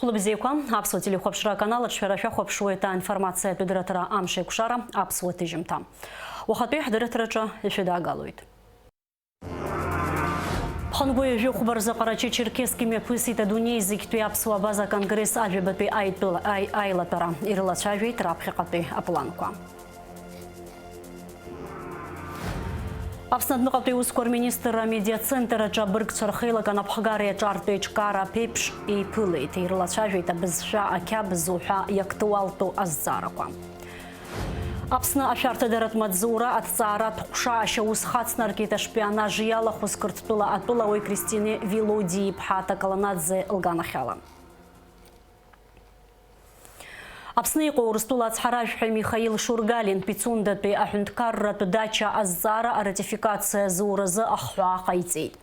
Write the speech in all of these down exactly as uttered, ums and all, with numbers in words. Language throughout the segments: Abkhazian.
Лыбзиақәа, аԥсуа телехәаԥшра аканал аҿы шәара шәахәаԥшуеит аинформациатә дырраҭара Амшеикәшара аԥсуа ҭыжьымҭа. Уахатәи ҳдырраҭараҿы ишәыдаагалоит. Ԥхынгәы ҩажәи хәба рзы Ҟарачы-Черкесск имҩаԥысит адунеи зегьтәи аԥсуа абаза аконгресс ажәабатәи аитәыла-, аи-, аилатәара. Ирылацәажәеит раԥхьаҟатәи апланқәа. Аԥсны адәныҟатәи аусқәа рминистрра амедиацентр аҿы абыргцәа рхеилак анапхгареи аҿартәи еиҿкаара аԥеиԥш еиԥылеит. Ирылацәажәеит абызшәа, ақьабз уҳәа иактуалтәу азҵаарақәа. Аԥсны ашәарҭадаратә маҵзура аҭҵааратә ҟәша ашьаус хацнаркит ашпионаж иалахәыз Қырҭтәыла атәылауаҩ Кристине Вилоди-иԥҳа Такаланаӡе лганахьала. Аԥсны иҟоу Урыстәыла ацҳаражәҳәаҩ Михаил Шургалин Пицундатәи аҳәынҭқарратә дача азҵаара аратификациа зуразы ахҳәаа ҟаиҵеит.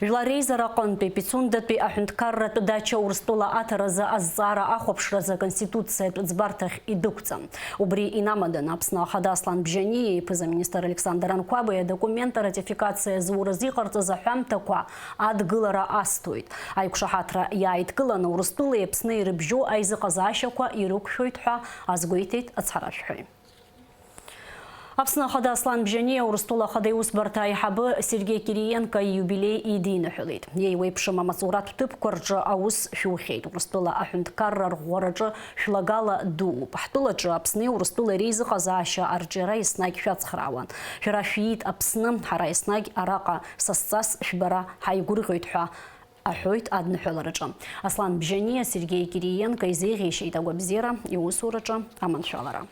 Жәлар реизара аҟынтәи Пицундатәи аҳәынҭқарратә дача Урыстәыла аҭаразы азҵаара ахәаԥшразы Аконституциатә ӡбарҭахь идәықәҵан. Убри инамаданы Аԥсны Ахада Аслан Бжьаниа иԥыза-министр Александр Анқәабеи адокумент аратификациа зураз иҟарҵаз аҳәамҭақәа адгылара асҭоит. Аиқәшаҳаҭра иааидкыланы Урыстәылеи Аԥсни ирыбжьоу аизыҟазаашьақәа ирықәшәоит ҳәа азгәеиҭеит ацҳаражәҳәаҩ. Аԥсны Ахада Аслан Бжьаниа Урыстәыла Ахада Иусбарҭа аиҳабы Сергеи Кириенко ииубилеи идиныҳәалеит. Еиуеиԥшым амаҵуратә ҭыԥқәа рҿы аус шәухьеит. Урыстәыла аҳәынҭқарра рӷәӷәараҿы шәлагала дууп. Ҳтәылаҿы Аԥсни Урыстәылеи реизыҟазаашьа арҿиара еснагь шәацхраауан. Шәара шәиит Аԥсны, ҳара еснагь араҟа сасҵас шәбара ҳаигәырӷьоит ҳәа аҳәоит адныҳәалараҿы. Аслан Бжьаниа Сергеи Кириенко изеиӷьеишьеит агәабзиара, иусураҿы аманшәалара.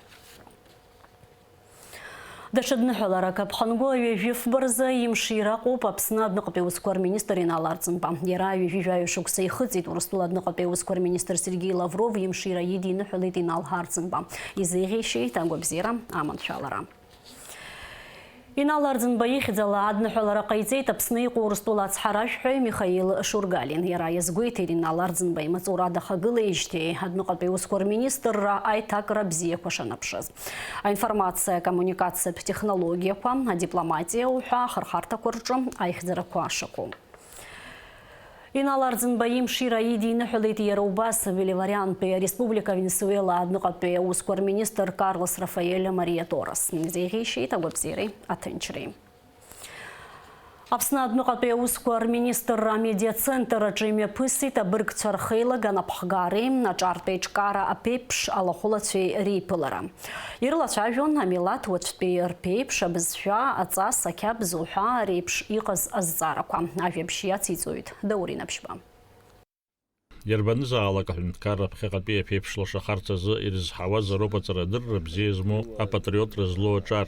Даҽа дныҳәаларак, Аԥхынгәы ҩажәи фба рзы имшира аҟоуп Аԥсны адәныҟатәи аусқәа рминистр Инал Арӡынба. Иара ҩажәи жәаҩа шықәса ихыҵит Урыстәыла адәныҟатәи аусқәа рминистр Сергеи Лавров имшира идиныҳәалеит Инал Арӡынба. Изеиӷьеишьеит агәабзиара аманшәалара. Инал Арӡынба ихьӡала адныҳәалара ҟаиҵеит Аԥсны иҟоу Урыстәыла ацҳаражәҳәаҩ Михаил Шургалин. Иара иазгәеиҭеит Инал Арӡынба имаҵура дахагылеижьҭеи адәныҟатәи аусқәа рминистрра аиҭакра бзиақәа шанаԥшыз. Аинформациа-коммуникациатә технологиақәа, адипломатиа уҳәа ахырхарҭақәа рҿы аихьӡарақәа шаку. Инал Арӡынба имшира идиныҳәалеит иара убас Боливариантәи ареспублика Венесуела адәныҟатәи аусқәа рминистр Карлос Рафаель Мариа Торрес. Изеиӷьеишьеит агәабзиареи аҭынчреи. Аԥсны адәныҟатәи аусқәа рминистрра амедиацентр аҿы имҩаԥысит абыргцәа рхеилак анапхгареи аҿартә еиҿкаара аԥеиԥш алахәылацәеи реиԥылара. Ирылацәажәон амилаҭ уаҵәтәи рԥеиԥш, абызшәа, аҵас, ақьабз уҳәа реиԥш иҟаз азҵаарақәа. Ажәабжь иациҵоит Даур Инаԥшьба. Иарбанызаалак аҳәынҭқарра ԥхьаҟатәи аԥеиԥш лашахарц азы ирызҳауазароуп аҵарадырра бзиа змоу, апатриотра злоу аҿар.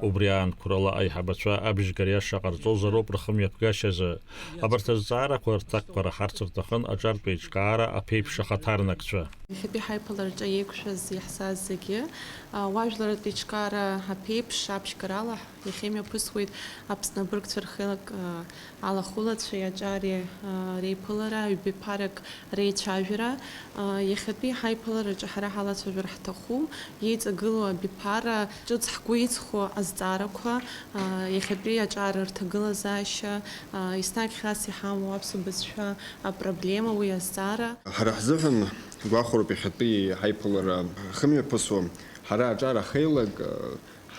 Убри аанқәрала аиҳабацәа абжьгара иаша ҟарҵозароуп рхымҩаԥгашьазы. Абарҭ азҵаарақәа рҭакқәа раҳарц рҭахын аҿартә еиҿкаара аԥеиԥш ахаҭарнакцәа. Иахьатәи ҳаиԥылараҿы еиқәшәаз иаҳзааз зегьы, а, уажәларратә еиҿкаара аԥеиԥш абжьгарала иахьа имҩаԥысуеит Аԥсны абыргцәа рхеилак, а, алахәылацәеи аҿари, а, реиԥылара, ҩбаҩԥарак реицәажәара. А, иахьатәи ҳаиԥылараҿы ҳара ҳалацәажәар ҳҭахуп, иеиҵагылоу абиԥара, ҿыц ҳгәы иҵхо азҵаарақәа, а, иахьатәи аҿар рҭагылазаашьа, а, еснагь хьаас иҳамоу аԥсуа бызшәа апроблема, уи азҵаара. Ҳара ҳзыҳәан гәахәароуп иахьатәи ҳаиԥылара ахьымҩаԥысуа. Ҳара аҿар ахеилак, а,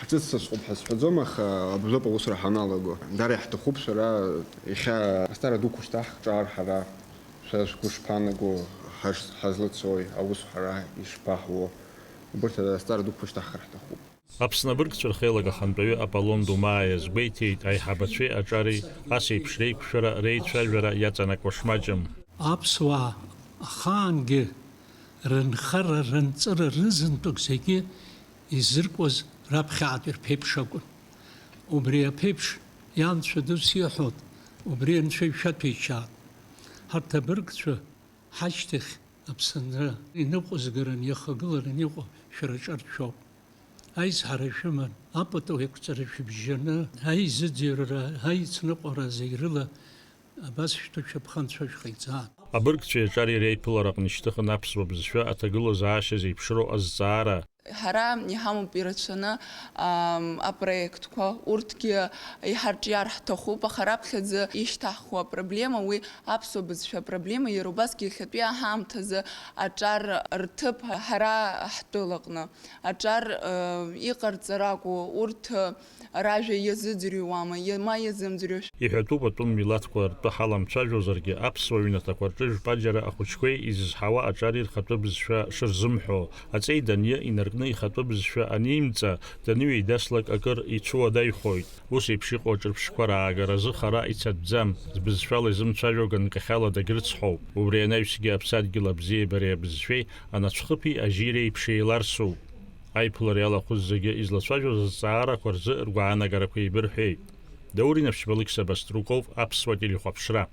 ҳҿыццаҵәҟьоуп ҳәа сҳәаӡом, аха абжоуп аусура ҳаналаго. Даара иаҳҭахуп шәара иахьа азҵаара дуқәа шьҭаҳхҿаар ҳара. Шәара шәгәы шԥаанаго, ҳаш-, ҳазлыцои, аус ҳара ишԥаҳуо? Убырҭ азҵаара дуқәа шьҭаҳхыр ҳҭахуп. Аԥсны абыргцәа рхеилак ахантәаҩы Аполлон Думаа иазгәеиҭеит, аиҳабацәеи аҿари ас еиԥш реиқәшәара, реицәажәара иаҵанакуа шмаҷым. Аԥсуаа ахаангьы рынхара, рынҵыра, рызынтәык зегьы изыркуаз раԥхьаҟатәи рԥеиԥш акәын. Убри аԥеиԥш ианцәа дус иаҳәон, убри анцәа ишәаҭәеишьаат. Ҳарҭ абыргцәа ҳашьҭахь аԥсынра иныҟәызгаран, иахагыларан иҟоу шәара аҿартә шәоуп. Аизҳара шәыман, апату еиқәҵара шәыбжьаны, аизыӡырҩра, аицныҟәара зегь рыла абас шәҭыԥ шәаԥханцәа шәҟаиҵаат. Абыргцәеи аҿари реиԥылараҟны ишьҭыхын аԥсуа бызшәа аҭагылазаашьа зеиԥшроу азҵаара. Ҳара иҳамоуп ирацәаны, ам, апроектқәа, урҭгьы иҳарҿиар ҳҭахуп, аха раԥхьаӡа ишьҭаҳхуа апроблема, уи аԥсуа бызшәа апроблема, иара убасгьы иахьатәи аҳамҭазы аҿар рҭыԥ ҳара ҳтәылаҟны аҿар, э, иҟарҵар акәу, урҭ, э, ражәа иазыӡырҩуама, иа-, ма иазымӡырҩуашәа. Иҳәатәуп, атәым милаҭқәа ртәы ҳаламцәажәозаргьы, аԥсуа ҩнаҭақәа рҿы жәпаџьара ахәыҷқәеи изызҳауа аҿари рхатәы бызшәа шырзымҳәо, аҵеи даниа инаркны ихатәы бызшәа анимҵа, даныҩеидаслак акыр ицәуадаҩхоит. Ус еиԥш иҟоу аҿырԥштәқәа раагаразы хара ицатәӡам, збызшәала изымцәажәо ганкахьала дагьрыцҳауп. Убри анаҩсгьы аԥсадгьыл абзиабареи абызшәеи анацәхыԥи ажьиреи еиԥш еиларсуп. Аиԥылара иалахәыз зегьы излацәажәоз азҵаарақәа рзы ргәаанагарақәа еибырҳәеит. Даур Инапшьба, Алықьса Баструков, Аԥсуа телехәаԥшра.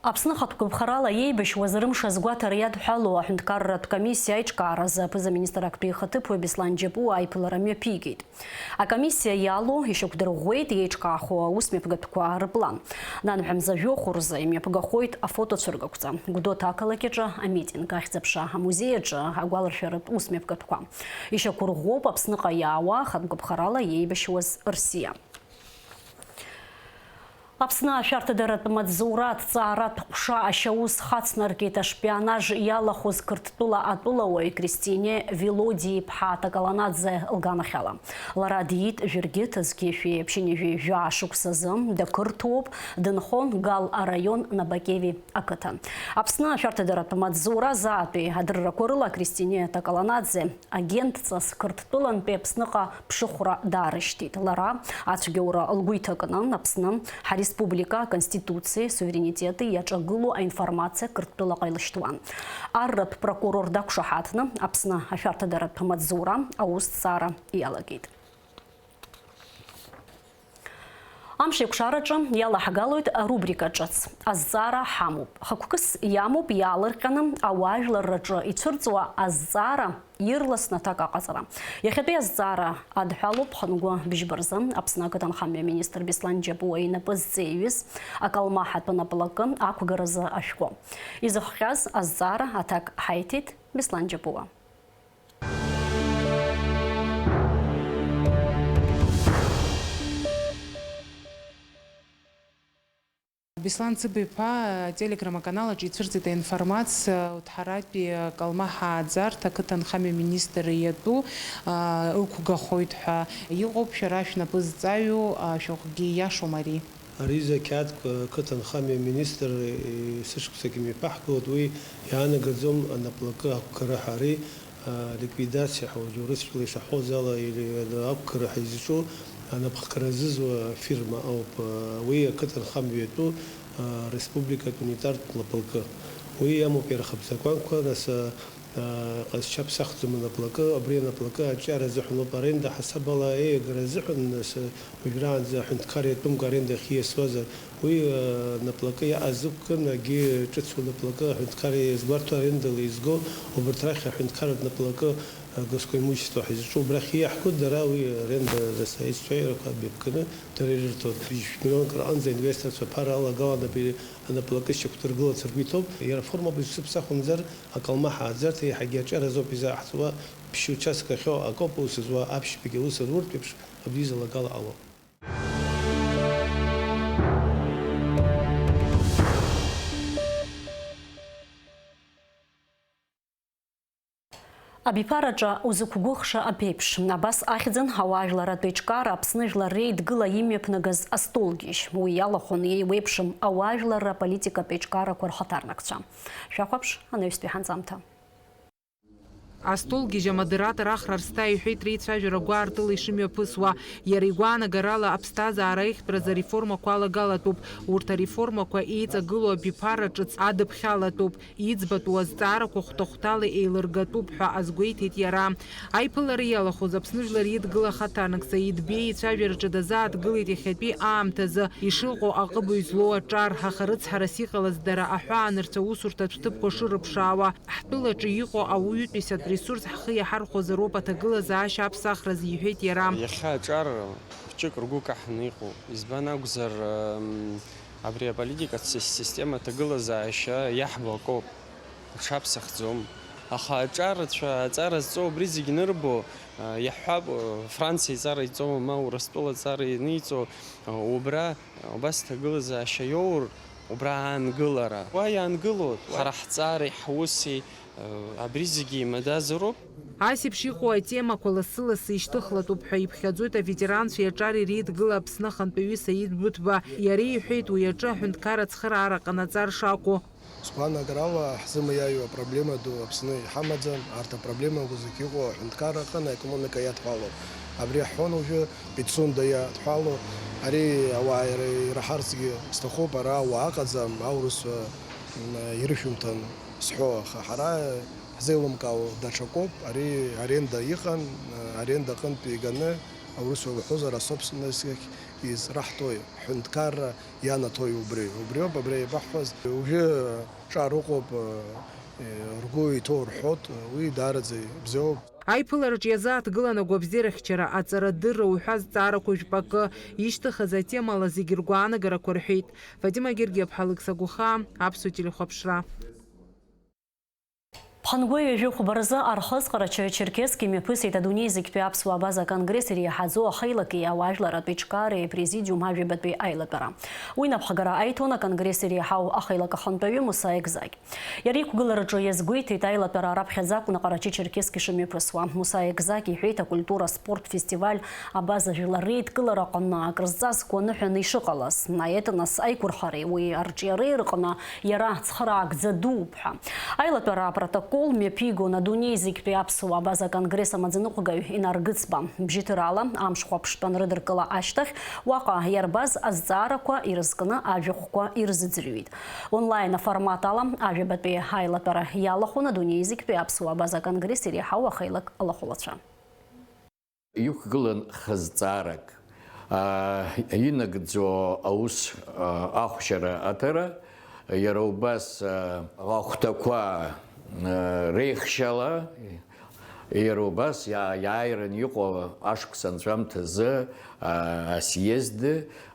Аԥсны ахатә гәаԥхарала иеибашьуаз рымш азгәаҭара иадҳәалоу аҳәынҭқарратә комиссиа аиҿкааразы аԥыза-министр актәи ихаҭыԥуаҩ Беслан Џьапуа аиԥылара мҩаԥигеит. Акомиссиа иалоу ишьақәдырӷәӷәеит иеиҿкаахо аусмҩаԥгатәқәа рыплан. Нанҳәа мза жәохә рзы имҩаԥгахоит афотоцәыргақәҵа, Гәдоуҭа ақалақь аҿы амитинг, Ахьӡ-аԥша амузеи аҿы агәаларшәаратә усмҩаԥгатәқәа. Ишьақәырӷәӷәоуп Аԥсныҟа иаауа ахатә гәаԥхарала иеибашьуаз рсиа. Аԥсны ашәарҭадаратә маҵзура аҭҵааратә ҟәша ашьаус хацнаркит ашпионаж иалахәыз Қырҭтәыла атәылауаҩ Кристине Велодии-иԥҳа Такаланаӡе лганахьала. Лара диит жәыргьыҭ зқьи жәшәи ԥшьынҩажәи жәаа шықәсазы, дақырҭуоуп, дынхон Гал араион Набакеви ақыҭан. Аԥсны ашәарҭадаратә маҵзура азаатәи адыррақәа рыла Кристине Такаланаӡе агентҵас Қырҭтәылантәи Аԥсныҟа ԥшыхәра даарышьҭит. Лара ацәгьоура лгәы иҭакны Аԥсны ҳареспублика аконституциеи суверенитети иаҿагылоу аинформациа Қырҭтәылаҟа илышьҭуан. Арратә прокурор дақәшаҳаҭны Аԥсны ашәарҭадаратә маҵзура аусҭҵаара иалагеит. Амш еиқәшараҿы иалаҳгалоит арубрика ҿыц, азҵаара ҳамоуп. Хықәкыс иамоуп иаалырҟьаны ауаажәларраҿы ицәырҵуа азҵаара ирласны аҭак аҟаҵара. Иахьатәи азҵаара адҳәалоуп хынҩажәи бжьба рзы Аԥсны ақыҭанхамҩа министр Беслан Џьапуа инапы зҵеиҩыз акалмаҳатә наплакы ақәгаразы ашәҟәы. Изыхҟьаз азҵаара аҭак ҳаиҭеит Беслан Џьапуа. Беслан Цыбиԥа ателеграмма аканал аҿы ицәырҵит аинформациа, Уҭҳаратәи Калмаҳаа Ӡарҭа ақыҭанхамҩа министр иатәу, а, ықәгахоит ҳәа иҟоуп, шәара шәнапы зҵаҩу, а, шәҟәгьы ииашоума ари? Ари зегь ақьаадқәа ақыҭанхамҩа аминистр, е, сышықәсагьы мҩаԥаҳгылоит, уи иаанагаӡом анаплакы ақәгара ҳәа. Ари, а, ликвидациа ҳәа уажәы урысшәала ишаҳҳәоз ала, или, а, ақәгара ҳәа изҿу анапхгара зызуа афирма ауп. А, уи ақыҭанхамҩа иатәу, а, республикатә унитартә наплакы. Уи иамоуп иара хатә закәанқәа, нас, а, Ҟазшьа ԥсахӡом анаплакы, абри анаплакы аҿиара азыҳәан ауп, аренда ҳасаб ала еиагара азыҳәан, нас, уажәраанӡа аҳәынҭқар иатәымкәа аренда ахьиасуазар, уи, а, наплакы иаҟаз ықәкын, агьи ҿыцу наплакы аҳәынҭқар иазгәарҭо арендала изго, убарҭ рахь аҳәынҭқарратә наплакы, а, госимущество ҳәа изҿу убрахь ииаҳгоит, дара уи аренда, нас, аизҵааирақәа мҩаԥганы дара ирырҭоит. Быжьшәтә миллионк рҟынӡа инвесторцәа аԥара алагалан абри анаплакы шьақәдыргыларц ргәы иҭоуп. Иара аформа бызшыԥсахуамзар, Акалмаҳаа Ӡарҭа еиҳагьы аҿиара азоуп изааҳҵауа, ԥшьышәчаск ахьоу акоуп аус зуа аԥшьбагьы аус рур еиԥш абри залагала ҟало. Абиԥараҿы узықәгәыӷша аԥеиԥш, абас ахьӡын ауаажәларратә еиҿкаара Аԥсны Жәлар Реидгыла имҩаԥнагаз астолгьежь. Уи иалахәын еиуеиԥшым ауаажәларра аполитикатә еиҿкаарақәа рхаҭарнакцәа. Шәахәаԥш анаҩстәи ҳанҵамҭа. Астолгьежь амодератор Ахра Арсҭаа иҳәеит реицәажәара гәаартыла ишымҩаԥысуа. Иара игәаанагарала, аԥсҭазаара аиӷьтәразы ареформақәа алагалатәуп. Урҭ ареформақәа еиҵагылоу абиԥара ҿыц адыԥхьалатәуп. Иӡбатәу азҵаарақәа хәҭа-хәҭала еилыргатәуп ҳәа азгәеиҭеит иара. Аиԥылара иалахәыз Аԥсны Жәлар Реидгыла ахаҭарнак Саид Беи ицәажәараҿы дазааҭгылеит иахьатәи аамҭазы ишыҟоу аҟыбаҩ злоу аҿар, аха рыцҳарас иҟалаз дара аҳәаанырцә аусурҭатә ҭыԥқәа шырыԥшаауа. Ҳтәылаҿы иҟоу ауаҩытәыҩсатә ресурс ҳхы иаҳархәозароуп аҭагылазаашьа аԥсахразы, иҳәеит иара. Иахьа аҿар хәҷык ргәы каҳаны иҟоуп. Избан акәзар, м, абри аполитикатә сис-, система аҭагылазаашьа иаҳбо акоуп. Рҽаԥсахӡом. Аха аҿарацәа аҵара зҵоу абри зегь нырбо, а, иаҳҳәап, а, Франциа иҵара иҵоу, ма Урыстәыла аҵара ианиҵо, а, убра, а, убас ҭагылазаашьа иоур, убра аангылара. Уа иаангылоит, ҳара ҳҵареи ҳуси, а, абри зегьы имадазароуп. Ас еиԥш иҟоу атемақәа лассы-лассы ишьҭыхлатәуп ҳәа иԥхьаӡоит аветеранцәеи аҿари реидгыла Аԥсны ахантәаҩы Саид Быҭәба. Иара иҳәеит, уи аҿы аҳәынҭқарра ацхыраара ҟанаҵар шакәу. Сгәаанагарала, ҳзымаиааиуа апроблема ду Аԥсны иҳамаӡам. Арҭ апроблемақәа зегьы иҟоу аҳәынҭқарра аҟны аекономика иадҳәалоуп. Абри ҳҳәон уажәы, Пицунда иадҳәалоуп. Ари ауаа ира-, ираҳарцгьы сҭахуп, ара ауаа ыҟаӡам, аурысқәа, м, ирышәымҭан сҳәо, аха ҳара ҳзеилымкаауа даҽакоуп. Ари аренда иҟан, аренда аҟынтәи иганы аурысқәа лҳәозар, асобственность ахь израҳҭои, ҳҳәынҭқарра ианаҭои убри. Убриоуп абри еибаҳҳәаз. Уажәы ҿар ыҟоуп, э, ргәы иҭоу рҳәоит, уи даараӡа ибзиоуп. Аиԥылараҿы иазааҭгылан агәабзиарахьчара, аҵарадырра уҳәа азҵаарақәа жәпакы ишьҭыхыз атемала зегьы ргәаанагарақәа рҳәеит. Фатима Гергиаԥҳа, Алықьса Гәыхаа, Аԥсуа телехәаԥшра. Ԥхынгәы ҩажәи хәба рзы Архыз Ҟарачаҩы Черкесск имҩаԥысит адунеи зегьтәи аԥсуаа абаза конгресс иреиҳаӡоу ахеилаки ауаажәларратә еиҿкаареи апрезидиум ажәабатәи аилатәара. Уи напхгара аиҭон аконгресс иреиҳау ахеилак ахантәаҩы Муса Екзагь. Иара иқәгылараҿы иазгәеиҭеит аилатәара раԥхьаӡа акәны Ҟарачы-Черкесск ишымҩаԥысуа. Муса Екзагь иҳәеит акультура спорт фестиваль Абаза жәлар реидкылара аҟны акрызҵазкуа ныҳәаны ишыҟалаз, аетнос аиқәырхареи уи арҿиареи рҟны иара цхыраагӡа дууп ҳәа. Аилатәара апротокол мҩаԥигон адунеи зегьтәи аԥсуаа абаза конгресс амаӡаныҟәгаҩ Инар Гыцба. Бжьыҭырала амш хәаԥштәан рыдыркыла ашьҭахь, уаҟа иарбаз азҵаарақәа ирызкны ажәахәқәа ирзыӡырҩит. Онлайн аформат ала ажәабатәи аилатәара иалахәын адунеи зегьтәи аԥсуаа абаза конгресс иреиҳау ахеилак алахәылацәа. Иқәгылан хазҵаарак, аа, инагӡо аус, аа, ахәшьара аҭара, иара убас, аа, ахәҭақәа, аа, реихшьала, иара убас иа-, иааиран иҟоу ашықәс анҵәамҭазы, аа, асиезд,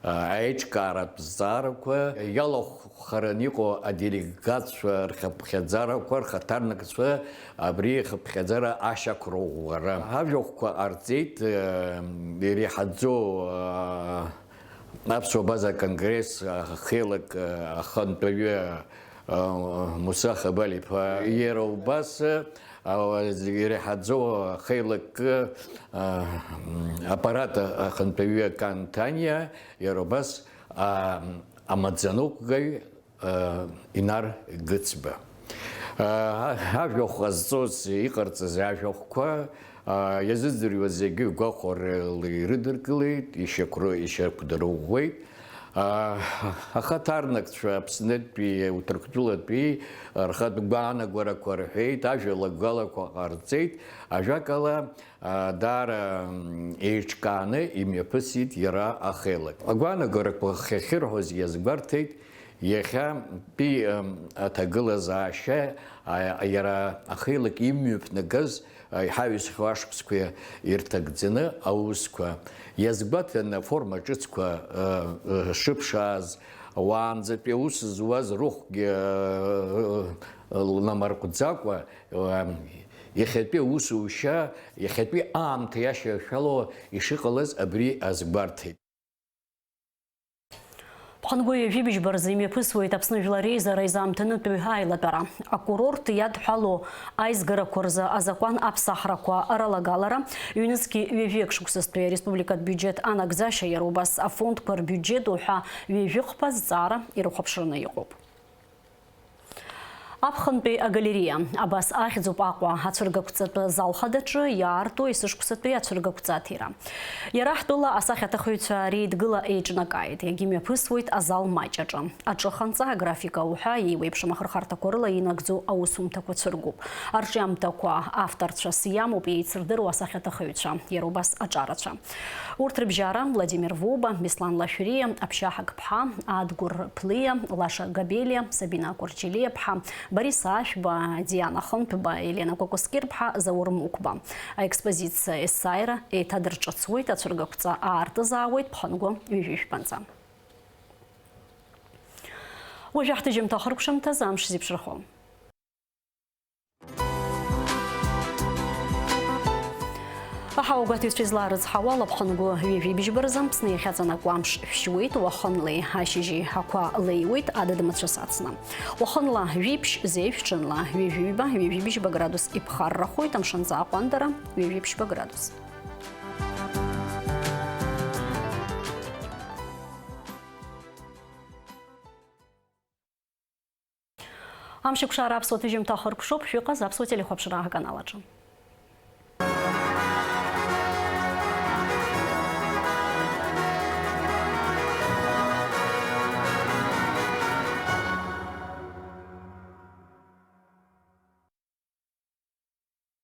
аа, аиҿкааратә зҵаарақәа иалахә- харан иҟоу аделегатцәа рхыԥхьаӡарақәа, рхаҭарнакцәа абри ахыԥхьаӡара ашьақәырӷәӷәара. Ажәахәқәа ҟарҵеит, э, иреиҳаӡоу, э, аԥсуа база конгресс ахеилак, э, ахантәаҩы, э, Муса Хабаль-иԥа. Иара убас, э, иреиҳаӡоу ахеилак, э, аппарат ахантәаҩы Кан Таниа, иара убас, а, амаӡаныҟәгаҩ, Инар Гыцба. Ажәахә ҟазҵоз, иҟарҵаз ажәахәқәа иазыӡырҩуаз зегьы гәахәарыла ирыдыркылеит, ишьақәры-, ишьақәдырӷәӷәеит. Ахаҭарнакцәа Аԥснытәи, Уҭырқәтәылатәи рхатә гәаанагарақәа рҳәеит, ажәалагалақәа ҟарҵеит. Ажәакала, даара еиҿкааны имҩаԥысит иара ахеилак. Агәаанагарақәа ахьахьырҳәоз иазгәарҭеит, иахьатәи аҭагылазаашьа, иара ахеилак имҩаԥнагаз, иҳаҩсхьоу ашықәсқәа ирҭагӡаны аусқәа иазгәаҭан, аформа ҿыцқәа шыԥшааз, уаанӡатәи аус зуаз рыхәгьы ламарҟәӡакәа, иахьатәи аусушьа, иахьатәи аамҭа иашьашәало ишыҟалаз абри азгәарҭеит. Ԥхынгәы ҩажәи быжьба рзы имҩаԥысуеит Аԥсны Жәлар Реизара изаамҭанытәи аилатәара. Акурорт иадҳәалоу аизгарақәа рзы азакәан аԥсахрақәа ралагалара, ҩнызқьи ҩажәи акы шықәсазтәи ареспубликатә биуџьет анагӡашьа, иара убас афондқәа рбиуџьет уҳәа ҩажәи хԥа зҵаара ирыхәаԥшраны иҟоуп. Аԥхынтәи агалереиа. Абас ахьӡуп Аҟәа ацәыргақәҵатә зал хадаҿы иаарту есышықәсатәи ацәыргақәҵа аҭира. Иара ҳтәыла асахьаҭыхҩцәа реидгыла еиҿнакааит, иагьымҩаԥысуеит азал маҷ аҿы. Аҿыханҵа, аграфика уҳәа еиуеиԥшым ахырхарҭақәа рыла инагӡоу аусумҭақәа цәыргоуп. Арҿиамҭақәа авторцәас иамоуп еицырдыруа асахьаҭыхыҩцәа, иара убас аҿарацәа. Урҭ рыбжьара Владимир Воба, Беслан Лашәриа, Аԥшьа Ҳақԥҳа, Адгәыр Ԥлиа, Лаша Габелиа, Сабина Кәарҷелиаԥҳа, Борис Ашәба, Диана Хынтәба, Елена Кәакәаскьырԥҳа, Заур Мықәба. Аекспозициа есааира еиҭадырҿыцуеит, ацәыргақәҵа аартызаауеит ԥхынгәы ҩажәи жәпанӡа. Уажәы ҳҭыжьымҭа ахыркәшамҭазы амш зеиԥшрахо. Аҳауагәаҭаҩцәа излаарыцҳауа, лаԥхынгәы ҩажәи бжьба рзы Аԥсны иахьаҵанакуа амш шәшьуеит, уахынлеи ашьыжьи ақәа леиуеит, адыд-мацәыс ацны. Уахынла жәиԥшь, зеижә ҽынла ҩажәи ҩба, ҩажәи бжьба градус иԥхаррахоит, амшынҵа аҟәандара ҩажәи ԥшьба градус. Амшеикәшара аԥсуа ҭыжьымҭа ахыркәшоуп, шәыҟаз аԥсуа телехәаԥшра аканал аҿы.